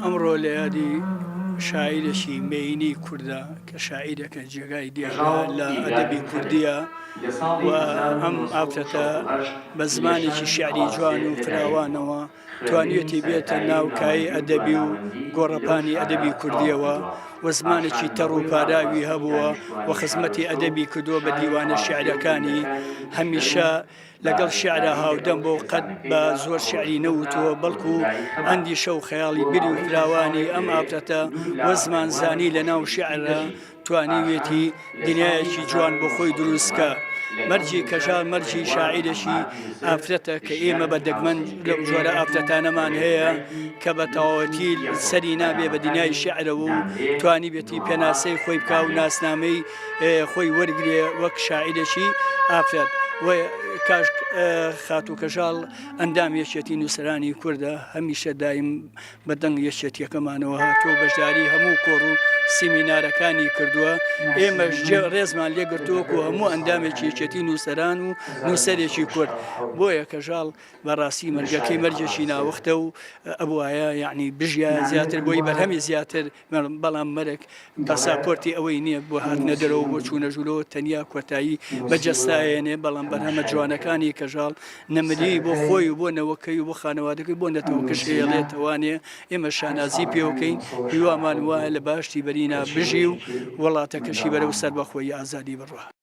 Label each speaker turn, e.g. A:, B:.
A: ئەمڕۆ لە یادی شاعیرێکی مێینەی کوردە کە شاعیرێکە جێگای دیارە لە ئەدەبی کوردیە و ئەم ئافرەتە بە زمانێکی شیعری جوان و فراوانەوە توانیویەتی بێتە ناو کایەی ئەدەبی و گۆڕەپانی ئەدەبی کوردیەوە و زمانێکی تەڕ و پاراوی هەبووە و خزمەتی ئەدەبی کردووە بە دیوانە شیعرەکانی هەمیشە لەگەڵ شیعرا هاودەم بووە و قەت بە زۆر شیعری نەوتووە بەڵکو ئەندیشە و خەیاڵی بیری و فراوانی ئەم ئافرەتە و زمانزانی لەناو شیعرا توانیویەتی دنیایەکی جوان بۆ خۆی دروست کا. مەرجی کەژاڵ مەرجی شاعیرێکی ئافرەتە کە ئێمە بە دەگمەن لەو جۆرە ئافرەتانەمان هەیە کە بە تەواوەتی سەری نابێ بە دنیای شیعرەوە و توانیبێتی پێناسەی خۆی بکا و ناسنامەی خۆی وەرگێ وەک شاعیرێکی ئافرەت و کاش خاتوو کەژاڵ ئەندام یەکێتی نووسەرانی کوردە هەمیشە دایم بە دەنگ یەکێتیەکەمانەوە هاتووە بەشداری هەموو کۆڕ و سیمینارەکانی کردووە ئێمەش جێ ڕێزمان لێگرتووەک و هەموو ئەندامێکی یەکێتی نووسەران و نووسەرێکی کورد بۆیە کەژاڵ بەڕاستی مەرگەکەی مەرگێکی ناوەختە و ئەبوایە یعنی بژیا زیاتر بۆی بەرهەمی زیاتر بەڵام مەرگ پاساپۆرتی ئەوەی نییە بۆ هاتنە دەرەوە بۆ چوونە ژوورەوە تەنیا کۆتایی بە جەستایەنێ بەڵام بەرهەمە جوانەکانی کەژاڵ نەمری بۆ خۆی و بۆ نەوەکەی و بۆ خانەوادەکەی بۆ نەتەوەکەش هێڵێتەوانێ ئێمە شانازی پێوەکەین هیوامان وایە لە باشتی بەرینا بژی و وڵاتەکەشی بەرەو سەربەخۆیی ئازادی بڕوا.